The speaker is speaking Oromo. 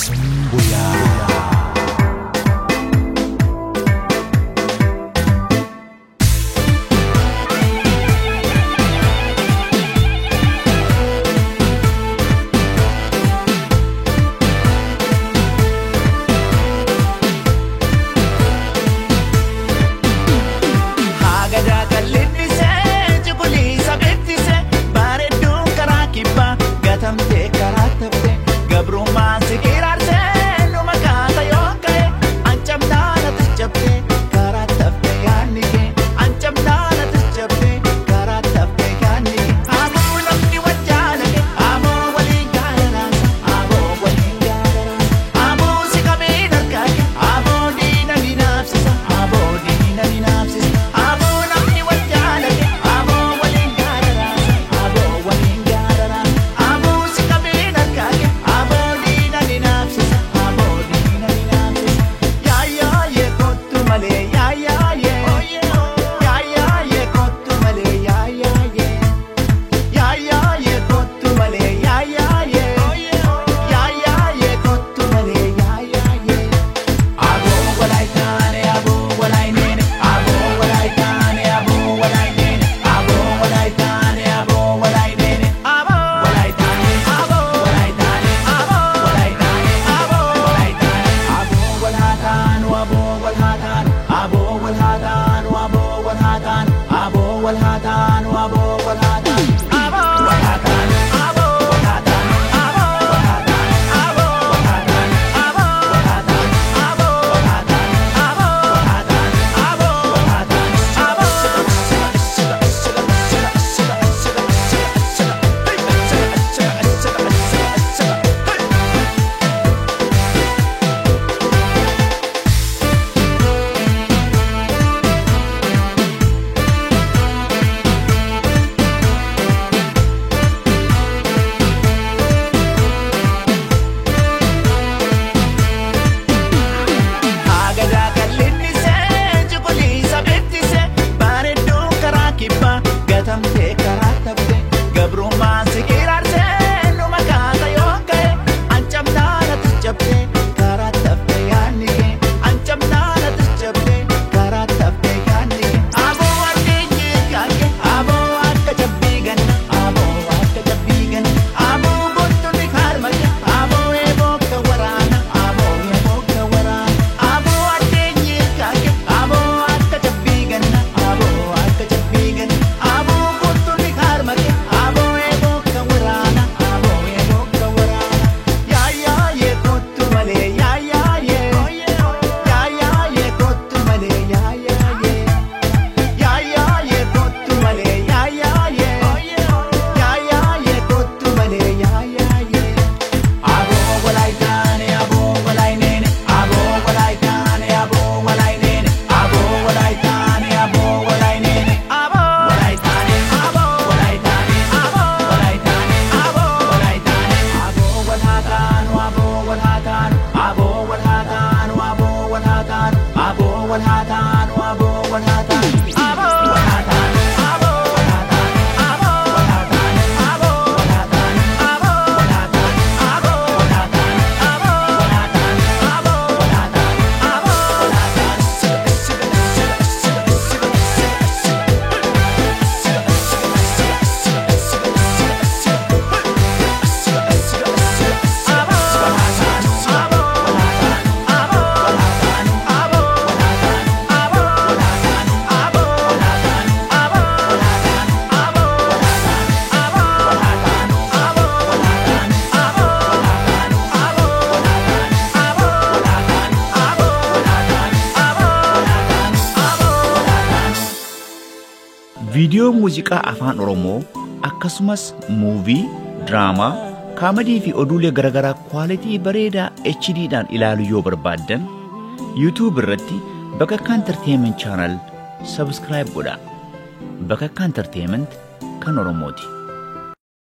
Sumbuyaa. Haagadaa kallinnisee cuquliisa bittise bareedduun karaa kibbaa gatamtee karaa tafte gabrummaa si qiraarsee numa kaata yoo ka'e ancamnaa natti cabde karaa tafte yaadni kee ancamnaa natti cabde karaa tafte yaadni kee. Aboo namni wal jaalate aboo waliin gaararaasa aboo waliin gaararaasa aboo si qabeen harkaa kee aboo diina ni naafsisa aboo diina ni naafsisa. Aboo namni wal jaalate aboo waliin gaararaasa aboo waliin gaararaasa aboo si qabeen harkaa kee aboo diina ni naafsisa aboo diina ni naafsisa. Yaa yee kottu malee yaa yee yaa yee kottu malee yaa yee. Yaa yaa yee kottu malee yaa yaa yee yaa yaa yee kottu malee yaa yaa yee. Aboo walai taane aboo walai neene aboo walai taane aboo walai neene aboo walai taane aboo walai neene aboo walai taane aboo walai taane aboo walai taane aboo walai taane aboo wal haa taanu aboo wal haa taanu aboo wal haa taanu aboo wal haa taanu aboo wal haa taanu aboo wal haa taanu aboo wal haa taanu aboo wal haa taanu aboo wal haa taanu aboo wal haa taanu aboo wal haa taanu aboo wal haa taanu aboo wal haa taanu aboo wal haa taanu Haagadaa kallinnisee cuquliisa bittise bareedduu karaa kibbaa gatamtee karaa tafte gabrummaa si qiraarsee numa kaata yoo ka'e ancamnaa natti cabde karaa tafte yaadni kee ancamnaa natti cabde karaa tafte yaadni kee. Aboo argeenye kaake aboo akka cabbii ganna aboo akka cabbii ganna aboo gottonni harmate aboo eeboo ka waraana aboo eeboo ka waraana aboo argeenye kaake aboo akka cabbii ganna aboo akka cabbii ganna aboo gottonni harmate aboo eeboo ka waraana aboo eeboo ka waraana yaa yaa yee kottu malee yaa yaa yee yaa yaa yee kottu malee yaa yaa yee. Yaa yaa yee kottu malee yaa yaa yee yaa yaa yee kottu malee yaa yaa yee. Aboo walai taane aboo walai neene aboo walai taane aboo walai neene aboo walai taane aboo walai neene aboo walai taane aboo walai taane aboo walai taane aboo walai taane aboo wal haa taanu aboo wal haa taanu aboo wal haa taanu aboo wal haa taanu aboo wal haa taanu aboo wal haa taanu aboo wal haa taanu aboo wal haa taanu aboo wal haa taanu aboo wal haa taanu aboo wal haa taanu aboo wal haa taanu aboo wal haa taanu aboo wal haa taanu aboo wal haa taanu. Viidiyoo muuziqaa afaan Oromoo akkasumas muuvii, diraamaa, kaamadii fi oduulee garaagaraa kwaalitii bareedaa HDdhaan ilaaluu yoo barbaaddan YouTube irratti Bakakkaa Entertainment Channel subscribe godhaa. Bakakkaa Entertainment kan Oromooti.